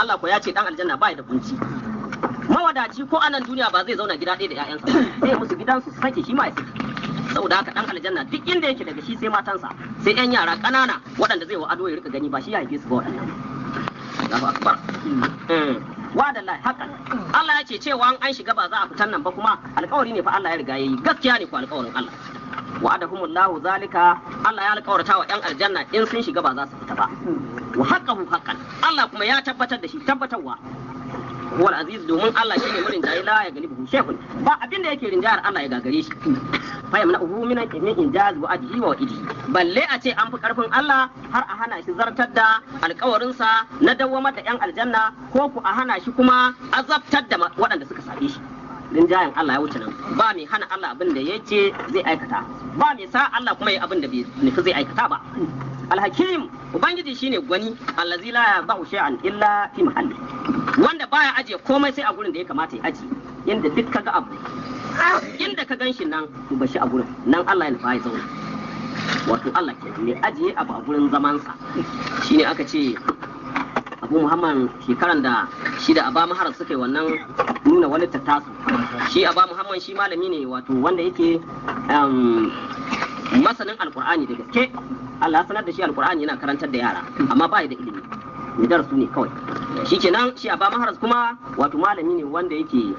Allah ko ya ce dan aljanna ba ya da kunci. Mawadaci ko anan duniya ba zai zauna gida ɗaya da ƴaƴansa, sai musu gidansu su sake, shi ma ya sake. Saboda haka dan aljanna duk inda yake, daga shi sai matansa, sai ƴan yara ƙanana waɗanda zai wa ado ya rika gani, ba shi ya haife su ba waɗannan. Allahu akbar. Wa'adallahi haqqan. Allah ya ce cewa an shiga ba za a fitan nan ba, kuma alƙawari ne fa Allah ya riga yayi, gaskiya ne ko alƙawarin Allah. Wa'adahumullahu zalika, Allah ya alƙawarta wa ƴan aljanna in sun shiga ba za su fita ba. Wa haqqahu haqqan, Allah kuma ya tabbatar da shi tabbatarwa. Huwal aziz, domin Allah shine murin jayi, la ya galibu shaykhun, ba abin da yake rinjayar Allah ya gagare shi. Fa yamna uhu min min injaz wa ajhi wa wa'idihi, balle a ce an fi karfin Allah har a hana shi zartar da alkawarinsa na dawwamar da yan aljanna, ko ku a hana shi kuma azabtar da waɗanda suka sabe shi. Rinjayen Allah ya wuce nan, ba mai hana Allah abin da ya ce zai aikata, ba mai sa Allah kuma ya abin da bai nufi zai aikata ba. Alhakim, ubangiji shine gwani, allazi la yadau shay'an illa fi mahalli, wanda baya ajiye komai sai a gurin da ya kamata ya ajiye. Inda duk kaga abu, inda ka ganshi nan, to bashi a gurin nan Allah ya nufa ya zauna. Wato Allah ke ne ajiye abu a gurin zamansa. Shine aka ce Abu Muhammad shekaran da shi da Aba Mahar suka yi wannan nuna wani tattasu, shi Aba Muhammad shi malami ne, wato wanda yake masanin alkur'ani da gaske. Allah ya sanar da shi alkur'ani, yana karantar da yara, amma ba da ilimi mai darasu ne kawai. Shikenan, shi Aba Maharas kuma wato malami ne wanda yake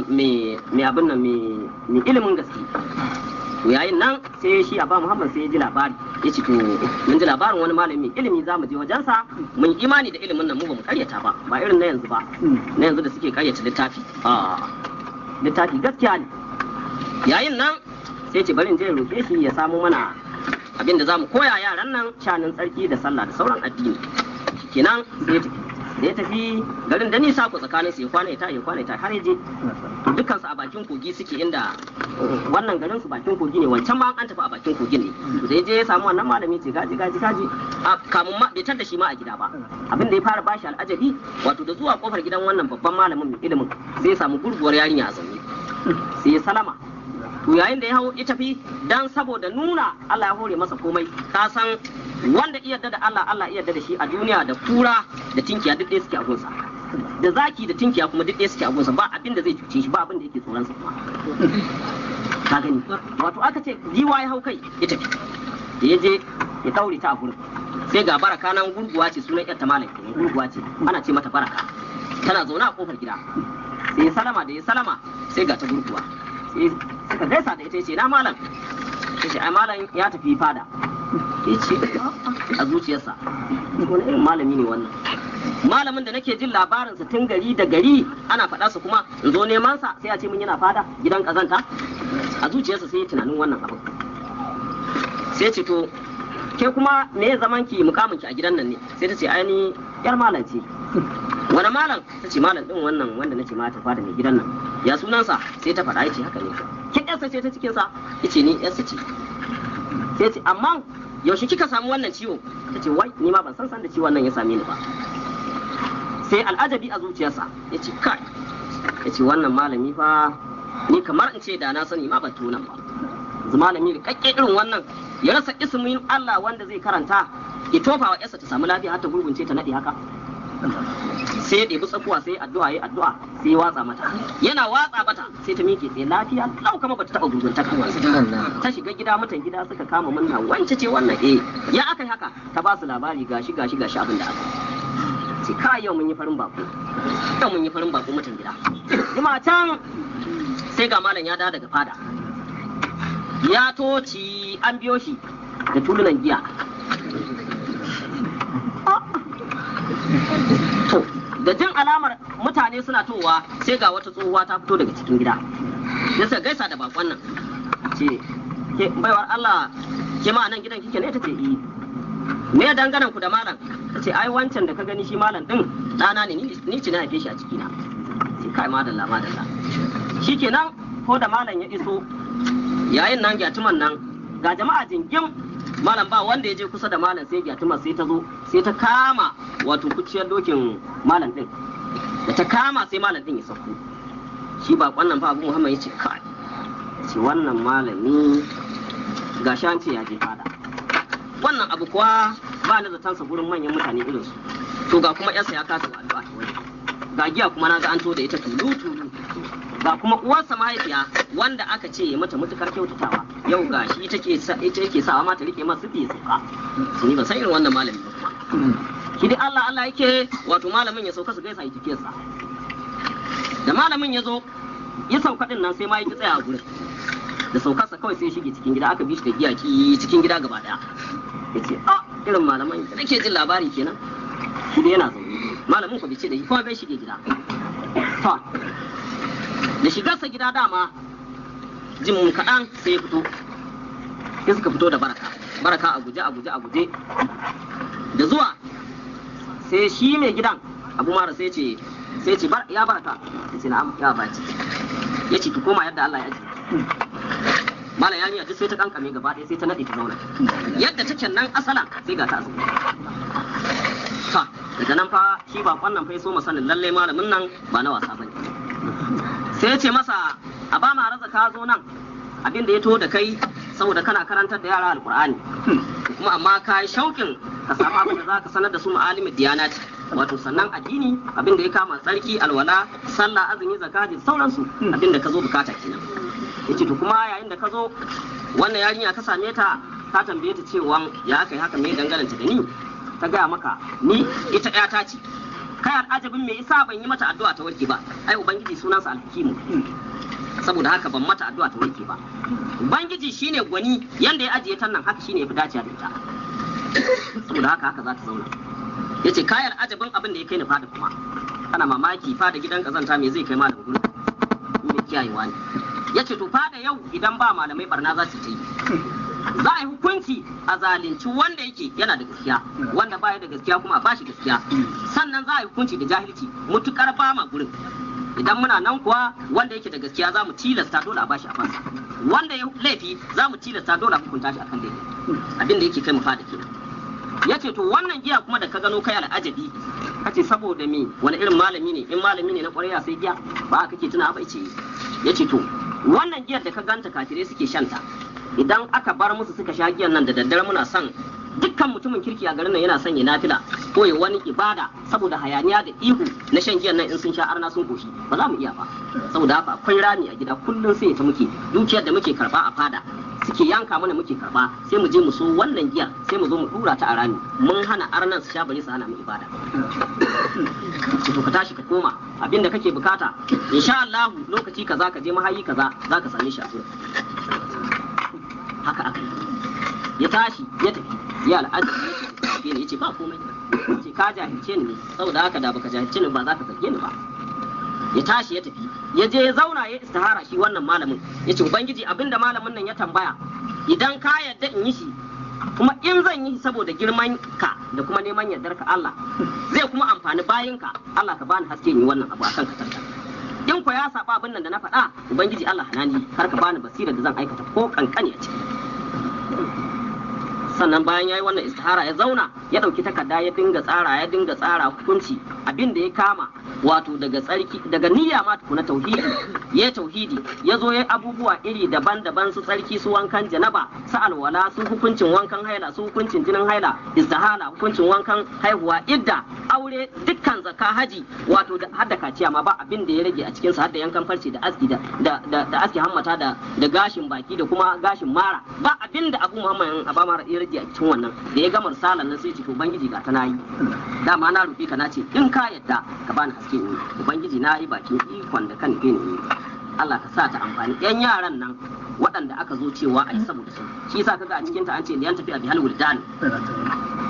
mai abin nan, mai ilimin gaske. To yayin nan sai shi Aba Muhammad sai ya ji labari, ya ce to mun ji labarin wani malami mai ilimi, za mu je wajensa, mun imani da ilimin nan, mu ba mu karyata ba, ba irin na yanzu ba, na yanzu da suke karyata littafi. A littafi gaskiya ne. Yayin nan sai ce bari in je roƙe shi ya samo mana abin da za mu koya yaran nan shanin tsarki da sallah da sauran addini. Kenan sai ya tafi. Da ya tafi, garin da nisa ko tsakanin su, ya kwana ya ta, ya kwana ya ta, har ya je. To dukkan su a bakin kogi suke, inda wannan garin su bakin kogi ne, wancan ma an tafi a bakin kogin ne. To da ya je ya samu wannan malami, ce gaji gaji gaji, a kamun ma bai tar da shi ma a gida ba. Abin da ya fara bashi al'ajabi, wato da zuwa kofar gidan wannan babban malamin mai ilimin, sai ya samu gurguwar yarinya a zaune, sai ya salama. To yayin da ya hau ya tafi, dan saboda nuna Allah ya hore masa komai, ka san wanda iya yarda da Allah, Allah iya yarda da shi a duniya, da kura da tinkiya duk ɗaya suke a gunsa, da zaki da tinkiya kuma duk ɗaya suke a gunsa, ba abin da zai cuce shi, ba abin da yake tsoron sa kuma. Ka gani, wato aka ce giwa ya hau kai ya tafi. Da ya je ya taure ta a gurin, sai ga Baraka nan, gurguwa ce, sunan yar ta malam kenan, gurguwa ce, ana ce mata Baraka, tana zaune a kofar gida. Sai ya salama, da ya salama sai ga ta gurguwa. Sai suka gaisa da ita, ce na malam? Ta ce ai malam ya tafi fada. Ya ce a zuciyarsa, wani irin malami ne wannan, malamin da nake jin labarinsa tun gari da gari ana faɗa su, kuma in zo neman sa sai a ce mun yana fada, gidan kazanta. A zuciyarsa sai ya tunanin wannan abin, sai ce to ke kuma me zaman ki, mukamin ki a gidan nan ne? Sai ta ce ai ni yar malam ce. Wani malam? Ta ce malam din wannan wanda nace ma ta fada, mai gidan nan, ya sunansa? Sai ta faɗa. Yace haka ne, ke yarsa ce ta cikin sa? Yace ni yarsa ce. Sai ce amma yaushe kika samu wannan ciwo? Ta ce wai ni ma ban san da ciwon nan ya same ni ba. Sai al'ajabi a zuciyarsa, yace kai, yace wannan malami fa ni kamar in ce da na sani ma ban tona ba. Yanzu malami rikakke irin wannan ya rasa ismin Allah wanda zai karanta ya tofa wa yarsa ta samu lafiya, har ta gurgunce ta nade haka. Sai ya ɗebi tsakuwa, sai addu'a, ya addu'a, sai ya watsa mata. Yana watsa mata sai ta miƙe tsaye lafiya lau kama bata taɓa gurgunta ta shiga gida. Mutan gida suka kama murna, wance ce wannan? Eh, ya aka yi haka? Ta ba su labari, gashi gashi gashi abin da aka ce. Kai, yau mun yi farin bako, yau mun yi farin bako mutan gida. Jima can sai ga malam ya dawo daga fada, ya toci an biyo shi da tulunan giya. To da jin alamar mutane suna towa, sai ga wata tsohuwa ta fito daga cikin gida. Ya suka gaisa da bakon nan, ce ke baiwar Allah, ke ma nan gidan kike ne? Ta ce eh. Me danganan ku da malam? Ta ce ai wancan da ka gani shi malam din ɗana ne, ni ce na haife shi a cikina. Ce kai, madalla madalla. Shikenan, ko da malam ya iso, yayin nan gyatuman nan ga jama'a jingim, malam ba wanda ya je kusa da malam sai gyatuma, sai ta zo sai ta kama wato kuciyar dokin malam din. Da ta kama sai malam din ya sauko. Shi bakon nan fa Abu Muhammad ya ce kai, ce wannan malami ga an ce ya je fada, wannan abu kuwa ba ni zaton sa gurin manyan mutane irin su. To ga kuma yarsa ya kasa wa addu'a ta wani, ga giya kuma na ga an to da ita tulu tulu, ga kuma uwarsa mahaifiya wanda aka ce ya mata mutukar kyautatawa, yau ga shi take ita yake sawa ma ta rike masa ya sauka. Ni ban san irin wannan malami ba kuma. Shi dai Allah Allah yake, wato malamin ya sauka su gaisa ya tafiyarsa. Da malamin ya zo ya sauka din nan sai ma ya ki tsaya a gurin. Da saukarsa kawai sai shige cikin gida, aka bi shi da giya ki cikin gida gaba daya. Yace a irin malaman da nake jin labari kenan. Shi dai yana zaune, malamin ku bai ce da shi kuma bai shige gida. To da shigarsa gida dama jin kaɗan sai ya fito, sai suka fito da Baraka. Baraka a guje a guje a guje da zuwa sai shi mai gidan Abu Mara sai ce ya Baraka, ya ce na'am ya baci, ya ce ki koma yadda Allah ya ajiye. Malam yarinya duk sai ta kankame gaba ɗaya, sai ta naɗe ta zauna yadda take nan asalan, sai ga ta azumi. Ta daga nan fa shi bakon nan fa ya so sanin lallai malamin nan ba na wasa bane. Sai ya ce masa a ba ma raza ka zo nan abin da ya to da kai saboda kana karantar da yara alkur'ani, kuma amma ka yi shauƙin ka samu abin da za ka sanar da su ma'alimin diyanati, wato sannan addini, abin da ya kama tsarki, alwala, sallah, azumi, zakati, sauransu, abin da ka zo bukata kenan. Yace to kuma yayin da ka zo wannan yarinya ka same ta, ka tambaye ta cewa ya aka yi haka, me dangananta da ni, ta gaya maka ni ita ƴata ce. Kai al'ajabin me isa ban yi mata addu'a ta warke ba? Ai ubangiji sunansa alhakimu, saboda haka ban mata addu'a ta warke ba. Ubangiji shine gwani, yanda ya ajiye ta nan haka shine yafi dacewa da ita, saboda haka haka za ta zauna. Yace kayan ajabin abin da ya kai ni fada, kuma ana mamaki fada gidan kazanta me zai kai malam gurin me kiyayewa ne. Yace to fada yau idan ba malamai barna za su yi, za a yi hukunci a zalunci wanda yake yana da gaskiya, wanda baya da gaskiya kuma a bashi gaskiya, sannan za a yi hukunci da jahilci mutukar ba ma gurin. Idan muna nan kuwa wanda yake da gaskiya za mu tilasta dole a bashi a fasa, wanda ya laifi za mu tilasta dole a hukunta shi akan laifi, abin da yake kai mu fada kenan. Yace to wannan giya kuma da ka gano kai al'ajabi kace saboda me, wani irin malami ne, in malami ne na ƙwarya sai giya ba kake tuna ba. Yace yace to wannan giyar da ka ganta kafirai suke shanta, idan aka bar musu suka sha giyan nan da daddare, muna son dukkan mutumin kirki a garin nan yana son ya nafila ko ya wani ibada, saboda hayaniya da ihu na shan giyan nan in sun sha arna sun koshi ba za mu iya ba. Saboda haka akwai rami a gida kullum sai ta muke dukiyar da muke karba a fada suke yanka mana muke karba, sai mu je mu so wannan giyar sai mu zo mu dura ta a rami, mun hana arnan su sha bari su hana mu ibada. To ka tashi ka koma abinda kake bukata insha Allah lokaci kaza ka je mahayi kaza zaka same shi a gurin. Haka aka yi, ya tashi ya tafi ya al'ajabi ne, yace ba komai, yace ka jahilce ni ne, saboda haka da baka jahilce ni ba za ka zarge ni ba. Ya tashi ya tafi ya je ya zauna ya istihara shi wannan malamin, yace ubangiji abinda malamin nan ya tambaya idan ka yarda in yi shi, kuma in zan yi saboda girman ka da kuma neman yardar ka Allah, zai kuma amfani bayin ka Allah, ka bani haske in yi wannan abu akan katarka. In ko ya saba abin nan da na faɗa, ubangiji Allah hanani kar ka bani basira da zan aikata ko kankani a ciki. Sannan bayan yayi wannan istihara ya zauna ya dauki takarda ya dinga tsara ya dinga tsara hukunci abin da ya kama, wato daga tsarki daga niyya ma tukuna tauhidi, ya tauhidi ya zo ya abubuwa iri daban-daban, su tsarki, su wankan janaba, su alwala, su hukuncin wankan haila, su hukuncin jinin haila, istihala, hukuncin wankan haihuwa, idda, aure, dukkan zakka, haji, wato har da kaciya ma ba abin da ya rage a cikin sa, har da yankan farce da aski da da aski hammata da da gashin baki da kuma gashin mara, ba abin da Abu Muhammad Abamara ya rage a cikin wannan. Da ya gama risalan nan sai ce to ubangiji ga ta nayi, dama na roƙi ka na ce in ka yadda ka bani haske ne, ubangiji na yi bakin ikon da kan nufe ni, Allah ka sa ta amfani yan yaran nan waɗanda aka zo cewa a yi saboda su. Shi yasa kaga a cikin ta an ce liyan tafi a bihal wuldan,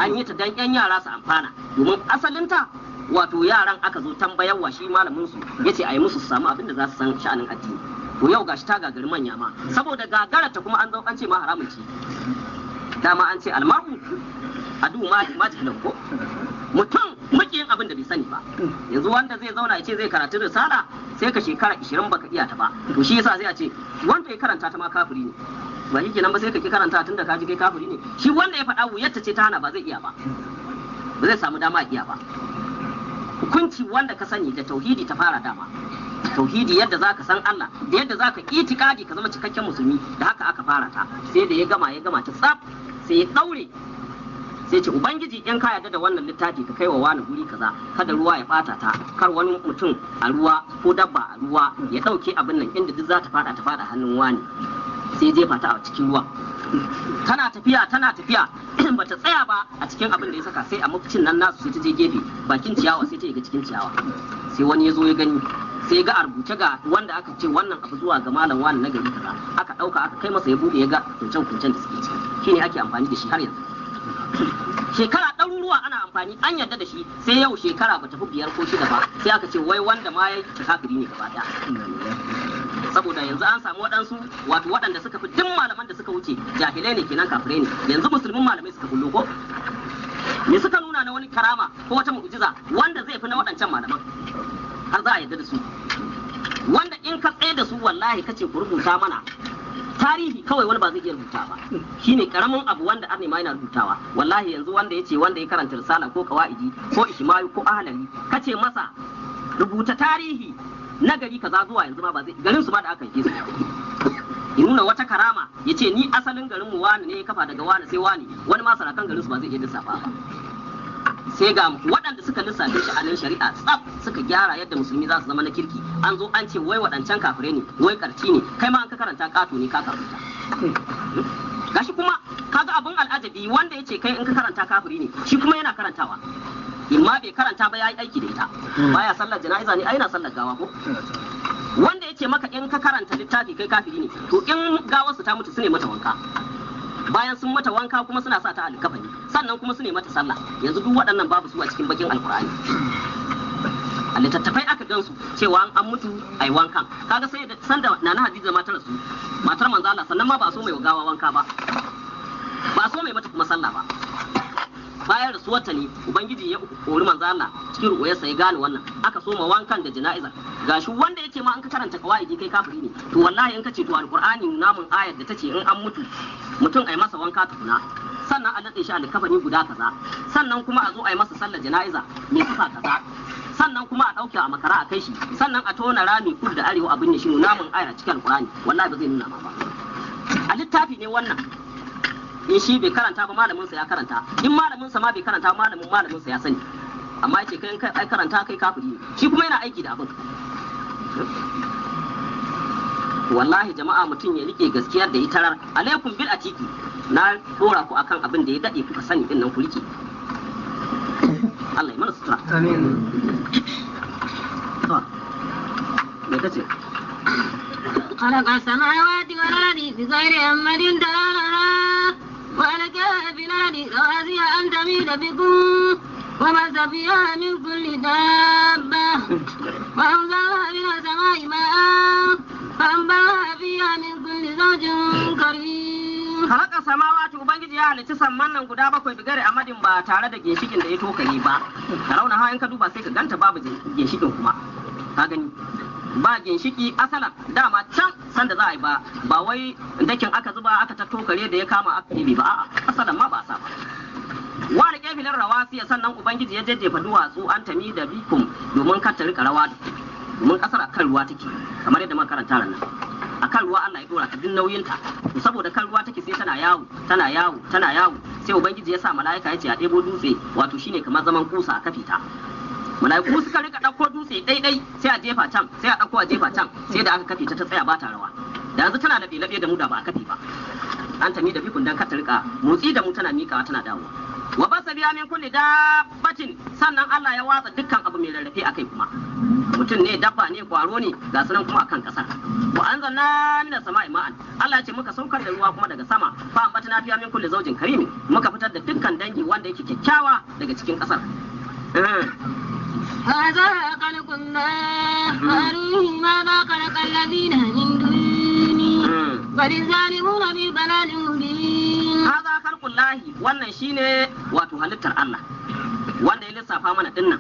an yi ta dan yan yara su amfana, domin asalinta wato yaran aka zo tambayarwa shi malamin su yace a yi musu su samu abin da za su san sha'anin addini. To yau gashi ta gagari manya ma, saboda gagara ta kuma an zo an ce ma haramun ce. Dama an ce almaru adu ma ma ko mutum makiyin abin da bai sani ba. Yanzu wanda zai zauna ya ce zai karatu risala sai ka shekara 20 baka iya ta ba, to shi yasa sai a ce wanda ya karanta ta ma kafiri ne. Ba shi kenan ba sai ka ki karanta tunda ka ji kai kafiri ne. Shi wanda ya faɗa wuyarta ce ta hana ba zai iya ba, ba zai samu dama iya ba. Hukunci wanda ka sani da tauhidi ta fara dama, tauhidi yadda zaka san Allah da yadda zaka itikadi ka zama cikakken musulmi, da haka aka fara ta. Sai da ya gama ya gama ta tsaf sai ya daure Sai ce ubangiji in ka yarda da wannan littafi ka kai wa wani guri kaza, kada ruwa ya bata ta, kar wani mutum a ruwa ko dabba a ruwa ya dauke abin nan, inda duk za ta fada ta fada hannun wani. Sai jefa ta a cikin ruwa, tana tafiya tana tafiya, bata tsaya ba a cikin abin da ya saka, sai a maficin nan nasu sai ta je gefe bakin ciyawa, sai ta shiga cikin ciyawa. Sai wani ya zo ya gani, sai ga a rubuce ga wanda aka ce wannan abu zuwa ga malam wani na gari kaza. Aka dauka aka kai masa, ya bude ya ga kuncen kuncen da suke ciki. Shine ake amfani da shi har yanzu, shekara ɗaruruwa ana amfani, an yarda da shi. Sai yau shekara ba tafi 5 ko 6 ba, sai aka ce wai wanda ma ya kafiri ne gaba ɗaya, saboda yanzu an samu waɗansu, wato waɗanda suka fi duk malaman da suka wuce jahilai ne kenan, kafirai ne. Yanzu musulmin malamai suka bullo ko me suka nuna na wani karama ko wata mu'jiza wanda zai fi na waɗancan malaman har za a yarda da su? Wanda in ka tsaye da su wallahi kace ku rubuta mana tarihi kawai, wani ba zai iya rubuta ba. Shine karamin abu wanda arne ma yana rubutawa. Wallahi yanzu wanda yace wanda ya karanta risala ko kawaidi ko ishmayu ko ahlali, kace masa rubuta tarihi na gari kaza zuwa yanzu, ma ba zai garin su ma da aka yi su ya nuna wata karama yace ni asalin garin mu wani ne ya kafa, daga wani sai wani, wani ma sarakan garin su ba zai iya lissafa ba. Sai ga waɗanda suka lissafe shi a nan shari'a tsaf, suka gyara yadda musulmi za su zama na kirki, an zo an ce wai waɗancan kafirai ne, wai karci ne. Kai ma an ka karanta ƙato ne ka kafirta. Gashi kuma kaga abin al'ajabi, wanda ya ce kai in ka karanta kafiri ne, shi kuma yana karantawa. In ma bai karanta ba, ya yi aiki da ita. Baya sallar jana'iza ne? Ai yana sallar gawa ko? Wanda ya ce maka in ka karanta littafi kai kafiri ne, to in gawarsu ta mutu su ne mata wanka, bayan sun mata wanka kuma suna sa ta alkafani, sannan kuma su ne mata sallah. Yanzu duk waɗannan babu su a cikin bakin alkur'ani. A littattafai aka gansu cewa an mutu ai wankan. Kaga sai da sanda nana Hadiza matar su, matar manzo Allah, sannan ma ba a so mai gawa wanka ba, ba a so mai mata kuma sallah ba. Bayan rasuwarta ne ubangiji ya kori manzo Allah cikin ruwayarsa ya gane wannan, aka soma wankan da jana'izar. Gashi wanda yace ma an ka karanta kawaidi kai kafiri ne, to wallahi in ka ce to alqur'ani namun ayar da tace in an mutu mutum ai masa wanka tukuna, sannan a nade shi a likafani guda kaza, sannan kuma a zo ai masa sallar jana'iza mai sifa kaza, sannan kuma a dauke a makara a kai shi, sannan a tona rami kudu da arewa a binne shi, namun ayar cikin alqur'ani, wallahi ba zai nuna ma ba. A littafi ne wannan. In shi bai karanta ba, malamin sa ya karanta. In malamin sa ma bai karanta, malamin malamin sa ya sani. Amma yace kai kai karanta kai kafiri ne, shi kuma yana aiki da abin. Wallahi jama'a, mutum ya rike gaskiyar da ya tarar. Alaikum bil atiki, na dora ku akan abin da ya dade kuka sani din nan, ku rike. Allah ya mana sutura. Amin. To me kace? خلق السماوات والأرض بغير أمد ترونها وألقى في الأرض رواسي أن تميد بكم وبث فيها من كل دابة وأنزلنا من السماء ماء فأنبتنا فيها من كل زوج كريم. Khalaqa samawati, ubangiji ya halicci samman nan guda bakwai, bigare amadin, ba tare da ginshikin da ya tokare ba. Rauna ha in ka duba sai ka ganta babu ginshikin kuma. Ka gani ba ginshiki asalan dama can sanda za a yi ba, ba wai dakin aka zuba aka ta tokare da ya kama aka yi ba, a'a, asalan ma ba a sa ba. Wani kefilin rawasiya, sannan ubangiji ya jajjefa duwatsu an tami da bikum domin kar ta rika rawa, domin kasar akan ruwa take, kamar yadda muka karanta ran nan. Akan ruwa Allah ya dora ta duk nauyinta. To saboda kan ruwa take sai tana yawo tana yawo tana yawo, sai ubangiji ya sa mala'ika ya ce a ɗebo dutse, wato shine kamar zaman kusa a kafe ta. Mala'iku suka rika ɗauko dutse ɗaiɗai, sai a jefa can, sai a ɗauko a jefa can, sai da aka kafe ta ta tsaya ba ta rawa. Da yanzu tana laɓe laɓe da mu da ba a kafe ba. An tami da bikun dan kar ta rika motsi da mu, tana miƙawa tana dawowa. Wa basa biya min kulli dabbatin, sannan Allah ya watsa dukkan abu mai rarrafe akai, kuma mutum ne, dabba ne, kwaro ne, ga sunan kuma akan kasar. Wa anzalna minas sama'i ma'an, Allah ya ce muka saukar da ruwa kuma daga sama, fa ambatna fiya min kulli zawjin karimin, muka fitar da dukkan dangi wanda yake kyakkyawa daga cikin kasar. هذا خلق الله فأروني ماذا خلق الذين من دوني بل الظالمون في ضلال مبين. Haza khalqullahi, wannan shine wato halittar Allah wanda ya lissafa mana dinnan.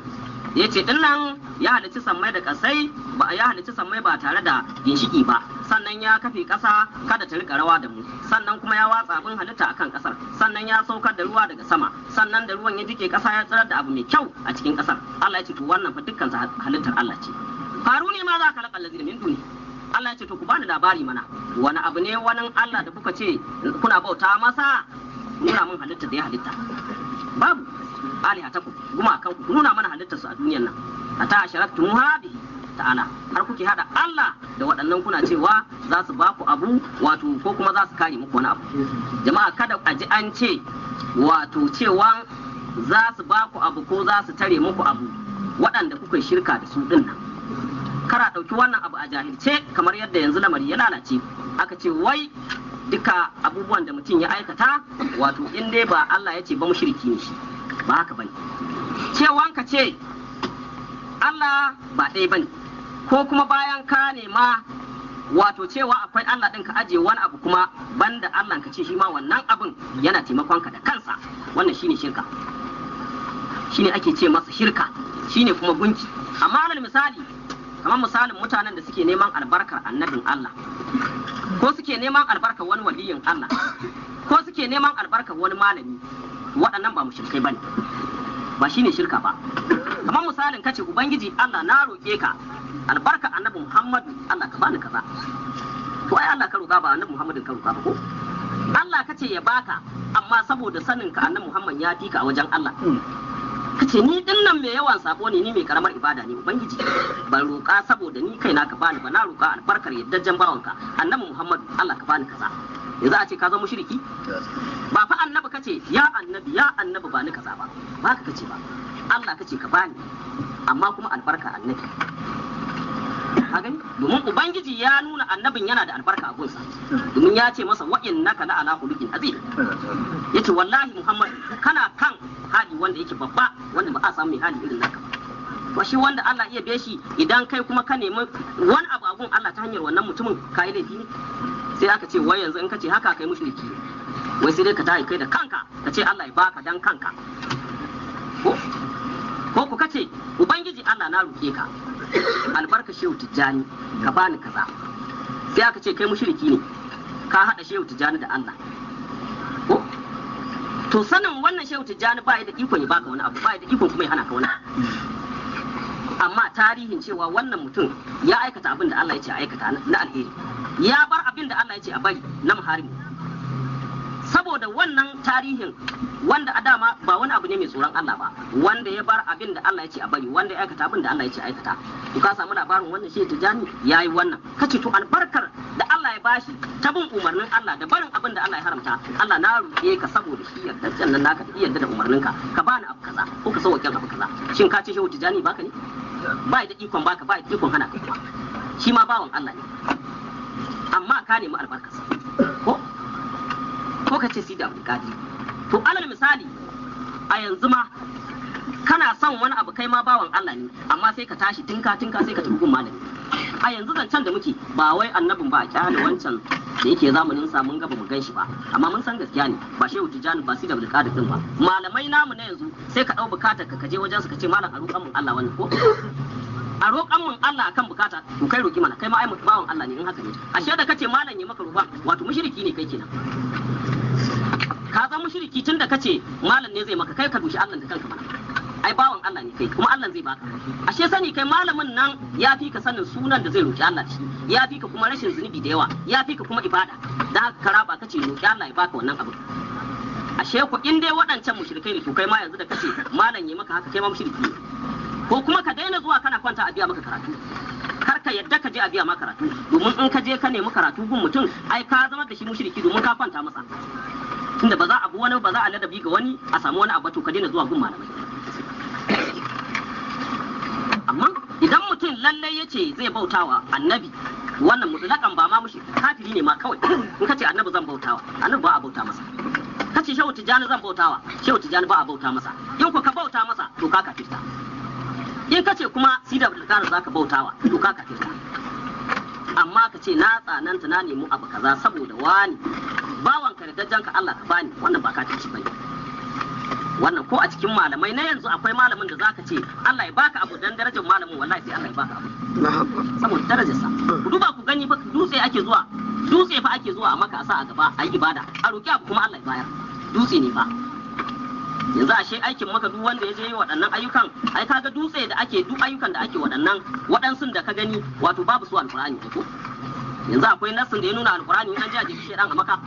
Yace dinnan ya halicci sammai da kasai, ba ya halicci sammai ba tare da ginshiki ba, sannan ya kafe kasa kada ta rika rawa da mu, sannan kuma ya watsa abin halitta akan kasar, sannan ya saukar da ruwa daga sama, sannan da ruwan ya jike kasa ya tsirar da abu mai kyau a cikin kasar. Allah ya ce to wannan fa dukkan sa halittar Allah ce. Faru ne ma za ka laƙa lazina min duni. Allah ya ce to ku bani labari mana, wani abu ne wani Allah da kuka ce kuna bauta masa? Nuna min halitta da ya halitta. Babu. Alihatakum, gumakan ku nuna mana halittar su a duniyar nan. Hatta asharaktumuha bihi ta'ala, har kuke hada Allah da waɗannan kuna cewa za su ba ku abu, wato ko kuma za su kare muku wani abu. Jama'a, kada a ji an ce wato cewa za su ba ku abu ko za su tare muku abu waɗanda kuka shirka da su ɗin nan. Kara ɗauki wannan abu a jahilce kamar yadda yanzu lamari ya lalace, aka ce wai duka abubuwan da mutum ya aikata, wato in dai ba Allah ya ce ba, mushriki ne shi. Ba haka bane. Cewan ka ce Allah ba ɗaya bane, ko kuma bayan ka nema wato cewa akwai Allah ɗin, ka ajiye wani abu kuma banda Allah, ka ce shi ma wannan abin yana taimakon ka da kansa, wannan shine shirka, shine ake ce masa shirka, shine kuma gunki. Amma alal misali, kamar misalin mutanen da suke neman albarkar annabin Allah, ko suke neman albarkar wani waliyin Allah, ko suke neman albarkar wani malami, waɗannan ba mushrikai bane, ba shine shirka ba. Kamar misalin kace, "Ubangiji Allah, na roƙe ka albarka annabi Muhammadu, Allah ka bani kaza." To ai Allah ka roƙa, ba annabi Muhammadin ka roƙa ba. Ko Allah kace ya baka, amma saboda sanin ka annabi Muhammad ya fi ka a wajen Allah, kace, "Ni din nan mai yawan sabo ne, ni mai karamar ibada ne, Ubangiji, ban roƙa saboda ni kaina ka bani ba, na roƙa albarkar yardajjen bawanka annabi Muhammadu, Allah ka bani kaza." Yanzu a ce ka zama mushriki? Ba fa annabi kace, "Ya annabi, ya annabi, ba ni kaza" ba, ba ka kace ba. Allah kace ka bani, amma kuma albarka annabi. Ka gani, domin Ubangiji ya nuna annabin yana da albarka a gunsa, domin ya ce masa, "Wa innaka la ala khuluqin azim." Yace, "Wallahi Muhammad, kana kan hali wanda yake babba, wanda ba a samu mai hali irin naka ba." Shi wanda Allah iya beshi, idan kai kuma ka nemi wani abu a gun Allah ta hanyar wannan mutumin, ka yi laifi ne? Sai aka ce wai yanzu in ka ce haka kai mushriki, wai sai dai ka tayi kai da kanka ka ce Allah ya baka dan kanka. Ko ku kace, "Ubangiji Allah, na roke ka albarka Shehu Tijjani, ka bani kaza." Sai aka ce kai mushriki ne, ka hada Shehu Tijjani da Allah. Ko to sanin wannan Shehu Tijjani ba da ikon ya baka wani abu, ba da ikon kuma ya hana ka wani abu, amma tarihin cewa wannan mutum ya aikata abin da Allah ya ce a aikata na alheri, ya bar abin da Allah ya ce a bari na muharimi, saboda wannan tarihin, wanda a dama ba wani abu ne mai tsoron Allah ba, wanda ya bar abin da Allah ya ce a bari, wanda ya aikata abin da Allah ya ce a aikata, to ka samu labarin wannan shi Tijani yayi wannan, kace to albarkar da Allah ya bashi ta bin umarnin Allah da barin abin da Allah ya haramta, Allah na roƙe ka saboda shi yardaccen nan naka da yarda da umarninka, ka bani abu kaza ko ka sauke abu kaza. Shin ka ce Shehu Tijani baka ne? Ba da ikon baka, ba da ikon hana ka, kuma shi ma bawan Allah ne, amma ka nemi albarkarsa. Ko ka ce Sidi Abdulkadir. To alal misali, a yanzu ma kana son wani abu, kai ma bawan Allah ne, amma sai ka tashi tinka tinka sai ka tafi gun malami. A yanzu zancen da muke, ba wai annabin ba, a kyale wancan da yake zamanin sa, mun ga ba mu gan shi ba, amma mun san gaskiya ne. Ba Shehu Tijani ba, Sidi Abdulkadir din ba, malamai namu na yanzu, sai ka dau bukatar ka je wajen su ka ce, "Malam, a roƙan mun Allah wannan," ko "A roƙan mun Allah akan bukata." To kai roƙi mana, kai ma ai bawan Allah ne. In haka ne, ashe da kace malam ya maka roƙon, wato mushriki ne kai kenan, ka zama mushriki, tun da kace malam ne zai maka. Kai ka dushi Allah da kanka mana, ai bawan Allah ne kai, kuma Allah zai baka. Ashe sani kai malamin nan ya fi ka sanin sunan da zai roki Allah shi, ya fi ka kuma rashin zunubi da yawa, ya fi ka kuma ibada, da haka ka raba kace roki Allah ya baka wannan abu. Ashe ku in dai waɗancan mushrikai ne, to kai ma yanzu da kace malam ya maka haka, kai ma mushriki ne. Ko kuma ka daina zuwa kana kwanta a biya maka karatu. Kar ka yadda ka je a biya maka karatu, domin in ka je ka nemi karatu gun mutum, ai ka zama da shi mushriki, domin ka kwanta masa. Tunda ba za a bi wani ba, za a ladabi ga wani a samu wani abu, to ka daina zuwa gun malamai. Amma idan mutum lallai ya ce zai bautawa annabi, wannan mutlakan ba ma mushi kafiri ne ma kawai. In ka ce annabi zan bautawa, annabi ba a bauta masa. Ka ce Shehu Tijjani zan bautawa, Shehu Tijjani ba a bauta masa. In ku ka bauta masa, to ka kafirta. In ka ce kuma Sida Abdulkadir zaka bautawa, to ka kafirta. Amma ka ce na tsananta, na nemi abu kaza saboda wani bawan ka da ka Allah ka bani, wannan ba kafirci bane. Wannan ko a cikin malamai na yanzu akwai malamin da zaka ce Allah ya baka abu dan darajar malamin, wallahi sai Allah ya baka abu saboda darajarsa. Ku duba ku gani fa, dutse ake zuwa, dutse fa ake zuwa a maka a sa a gaba a yi ibada a roki abu, kuma Allah ya bayar. Dutse ne fa. Yanzu ashe aikin maka, duk wanda ya je waɗannan ayyukan, ai kaga dutse da ake duk ayyukan da ake waɗannan waɗansun da ka gani, wato babu su Alkur'ani ko? Yanzu akwai nassin da ya nuna Alkur'ani an ji a jefi shedan a Maka?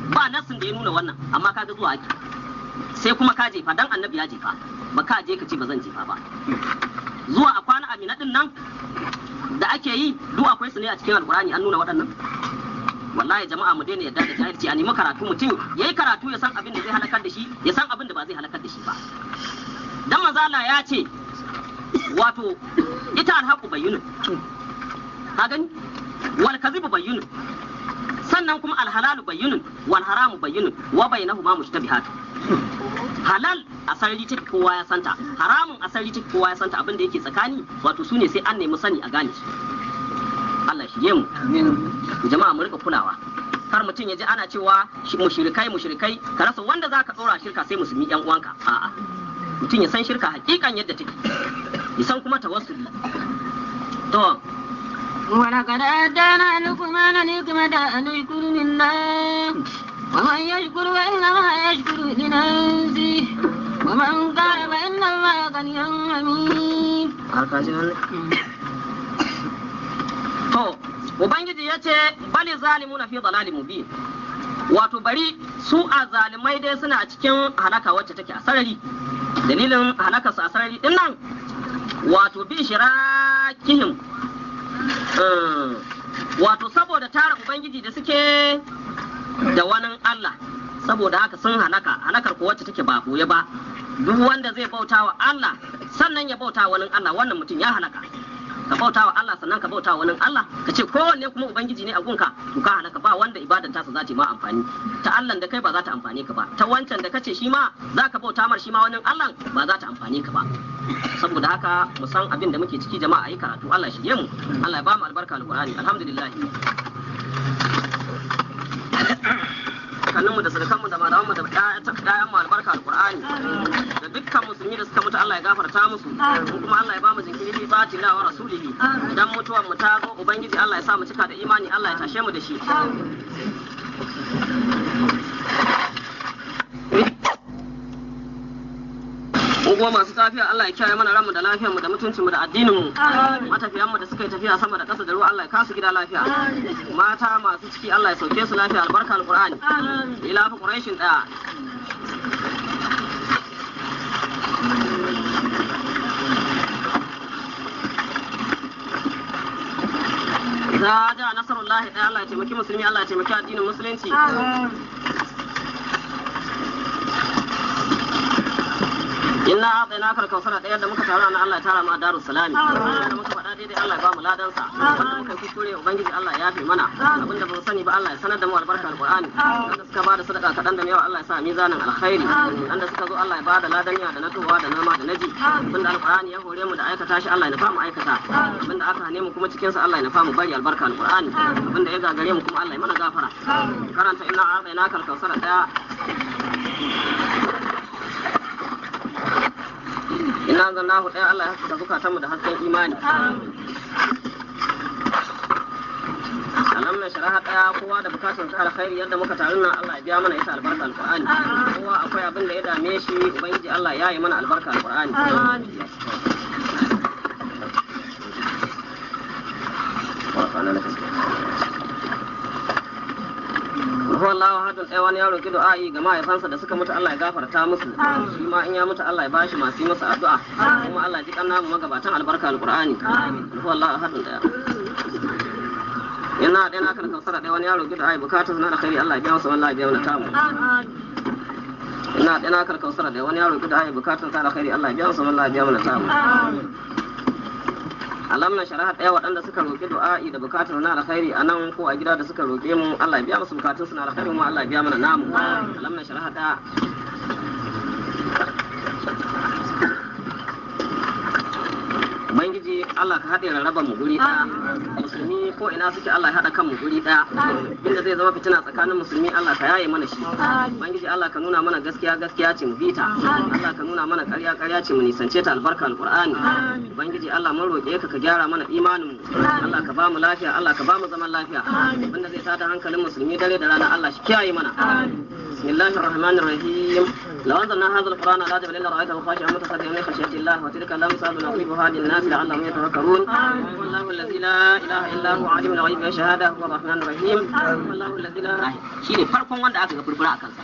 Ba nassin da ya nuna wannan, amma kaga zuwa ake. Sai kuma ka jefa, dan annabi ya jefa, ba ka je ka ce ba zan jefa ba. Zuwa a kwana amina din nan da ake yi duk akwai su ne a cikin alkurani, an nuna waɗannan. Wallahi jama'a mu daina yarda da jahilci, a nemi karatu, mutum yayi karatu ya san abin da zai halakar da shi, ya san abin da ba zai halakar da shi ba. Dan manzo Allah ya ce wato ita alhaqu bayyinun, ka gani, wal kadhibu bayyinun, sannan kuma alhalalu bayyinun wal haramu bayyinun wa bainahuma mushtabihat. Halal a sarari take kowa ya santa, haramun a sarari take kowa ya santa, abin da yake tsakani wato sune sai an nemi sani a gane su. Allah shige mu. Jama'a mu rika kulawa, kar mutum ya ji ana cewa mushrikai mushrikai, ka rasa wanda zaka tsora shirka sai musulmi yan uwanka. A'a, mutum ya san shirka hakikan yadda take, ya san kuma tawassuli. To ولقد آتانا لقمان الحكمة أن اشكر لله ومن يشكر فإنما يشكر لنفسه ومن قال فإن الله غني حميد. To, Ubangiji ya ce, bali zalimuna fi dalalin mubin. Wato bari su a zalimai dai suna cikin halaka wacce take a sarari. Dalilin halakar su a sarari din nan, wato bi shirakihim. Wato saboda tara Ubangiji da suke da wani Allah, saboda haka sun halaka, halakar ko wacce take ba ɓoye ba. Duk wanda zai bauta wa Allah, sannan ya bauta wani Allah, wannan mutum ya halaka. Ka bauta wa Allah sannan ka bauta wa wani Allah, ka ce kowanne kuma ubangiji ne a gunka, to ka halaka. Ba wanda ibadan tasa za ta yi ma amfani, ta Allah da kai ba za ta amfane ka ba, ta wancan da kace shi ma za ka bauta mar shi ma wani Allah ba za ta amfane ka ba. Saboda haka mu san abin da muke ciki jama'a, ayi karatu. Allah shirye mu, Allah ya ba mu albarka alqur'ani. Alhamdulillah. Kakanninmu da surukanmu da malamanmu da ƴaƴanmu albarka alqur'ani, da dukkan musulmi da suka mutu Allah ya gafarta musu, kuma Allah ya ba mu jinkiri fi ta'ati wa rasulihi. Idan mutuwar mu ta zo, ubangiji Allah ya sa mu cika da imani, Allah ya tashe mu da shi. Mu kuma masu tafiya Allah ya kiyaye mana ranmu da lafiyar mu da mutuncin mu da addinin mu. Matafiyan mu da suka yi tafiya sama da ƙasa da ruwa, Allah ya kasu gida lafiya. Mata masu ciki Allah ya sauke su lafiya, albarka alqur'ani. Ila fa quraishin daya. Za ja nasarullahi daya. Allah ya taimaki musulmi, Allah ya taimaki addinin musulunci. Inna a'tainaka al-kawsara ɗaya da muka taru na Allah ya tara mu a Darus Salami. Da muka faɗa daidai Allah ya ba mu ladan sa, wanda muka kuskure ubangiji Allah ya yafe mana, abinda ba mu sani ba Allah ya sanar da mu, albarka alqur'ani. Wanda suka ba da sadaka kaɗan da yawa Allah ya sa mizanin alkhairi, wanda suka zo Allah ya ba da ladan ya da na towa da nama da naji. Abinda alqur'ani ya hore mu da aikata shi Allah ya nufa mu aikata, abinda aka hane mu kuma cikin sa Allah ya nufa mu bari, albarka alqur'ani. Abinda ya gagare mu kuma Allah ya mana gafara. Karanta inna a'tainaka al-kawsara ɗaya. Inna anzalnahu ɗaya. Allah ya haskaka zukatanmu da hasken imani. Alam na sharaha ɗaya. Kowa da bukatun sa alkhairi yadda muka taru nan Allah ya biya mana ita, albarka alqur'ani. Kowa akwai abin da ya dame shi, ubangiji Allah ya yi mana, albarka alqur'ani. Huwa Allahu ahadun ɗaya. Wani yaro ki du'a'i ga mahaifansa da suka mutu, Allah ya gafarta musu, shi ma in ya mutu Allah ya bashi masu yi masa addu'a, kuma Allah ya ji kanna mu magabatan, albarka alqur'ani. Huwa Allahu ahadun ɗaya. Yana ɗaya na kan kausara ɗaya. Wani yaro ki du'a'i bukatar na alkhairi, Allah ya biya masa, wallahi biya mana tamu. Ina ɗaya na kan kausara ɗaya. Wani yaro ki du'a'i bukatar sa alkhairi, Allah ya biya masa, wallahi biya mana tamu. Alam na sharaha ɗaya. Waɗanda suka roƙi du'a'i da bukatar na alkhairi a nan ko a gida da suka roƙe mu, Allah ya biya musu bukatun su na alkhairi, mu Allah ya biya mana namu. Alam na sharaha ɗaya. Ubangiji Allah ka haɗe rarraba mu guri ɗaya, musulmi ko ina suke Allah ya haɗa kan mu guri ɗaya. Inda zai zama fitina tsakanin musulmi Allah ka yaye mana shi. Ubangiji Allah ka nuna mana gaskiya gaskiya ce mu bi ta, Allah ka nuna mana ƙarya ƙarya ce mu nisance ta, albarka alqur'ani. Ubangiji Allah mun roƙe ka ka gyara mana imanin mu, Allah ka ba mu lafiya, Allah ka ba mu zaman lafiya. Abinda zai tada hankalin musulmi dare da rana Allah shi kiyaye mana. بسم الله الرحمن الرحيم. لو أنزلنا هذا القرآن على جبل لرأيته خاشعا متصدعا من خشية الله، وتلك الأمثال نضربها للناس لعلهم يتفكرون. هو الله الذي لا إله إلا هو، عالم الغيب والشهادة، هو الرحمن الرحيم. هو الله الذي لا shine farkon wanda aka ga furfura a kansa.